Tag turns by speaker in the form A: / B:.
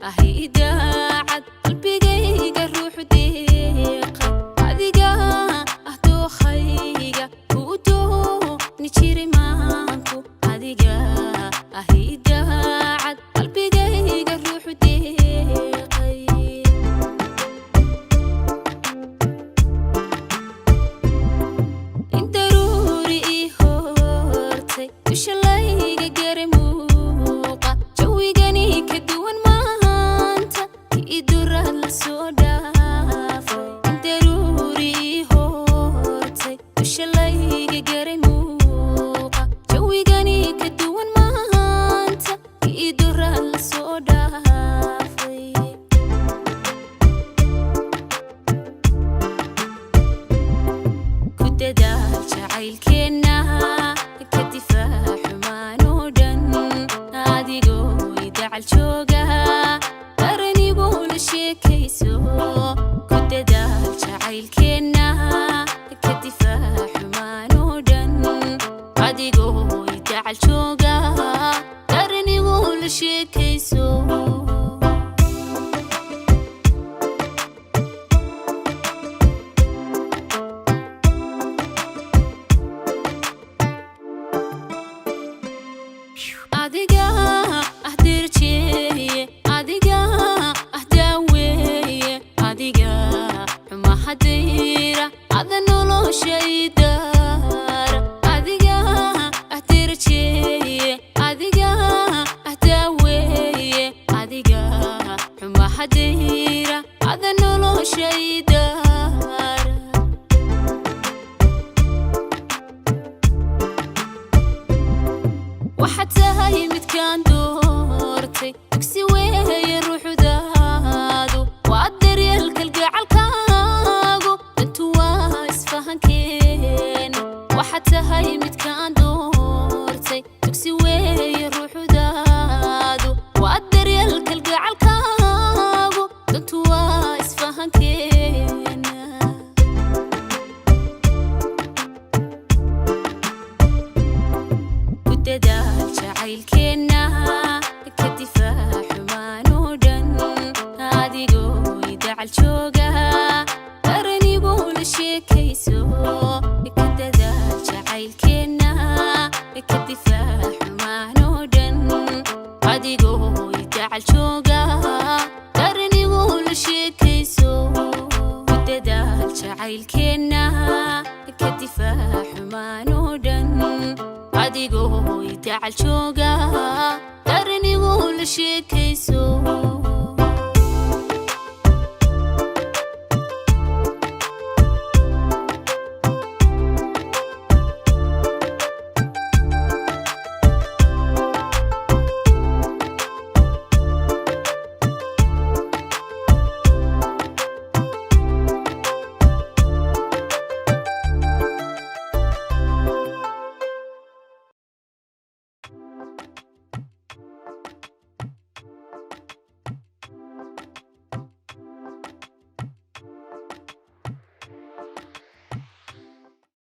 A: Ahi idaacad qalbigayga ruuxu deeqa, adiga ah dookhayga kuu dooni jiray maanku. Adiga ahi idaacad qalbigayga ruuxu deeqay. In daruuri ii hortay dusha layga garay muuqa, jawigani ka duwan maanta kii duraad la soo dhaafay. In daruuri ii hortay dusha layga garay muuqa, jawigani ka duwan maanta kii duraad la soo dhaafay. Ku dadaal jacaylkeenna, ka difaac xumaan oo dhan, adigoo idacal jooga qaranigula sheekayso. Ku dadaal jacaylkeenna, ka difaac xumaan oo dhan, adigoo idacal jooga qaranigula sheekayso. Adiga ah dirjeeye, adiga ah daaweeye, adiga xumahadayra ada nolosha idaara. Adiga ah dirjeeye, adiga ah daaweeye, adiga xumahadayra ada nolosha idaara. Waxaad tahay midkaan doortay, dugsi weeye ruuxdaadu, waa daryeel kalgacalkaagu, dantu waa isfahankeena. Waxaad tahay midkaan doortay, dugsi weeye ruuxdaadu, waa daryeel kalgacalkaagu, dantu waa isfahankeena. Ku dadaal jacaylkeenna, ka difaac xumaan oo dhan, adigoo idacal jooga qaranigula sheekayso. Ka dadaal jacaylkeenna, ka difaac xumaan oo dhan, adigoo idacal jooga qaranigula sheekayso. Ku dadaal jacaylkeenna, ka difaac xumaan oo dhan, adigoo idacal jooga qaranigula sheekayso.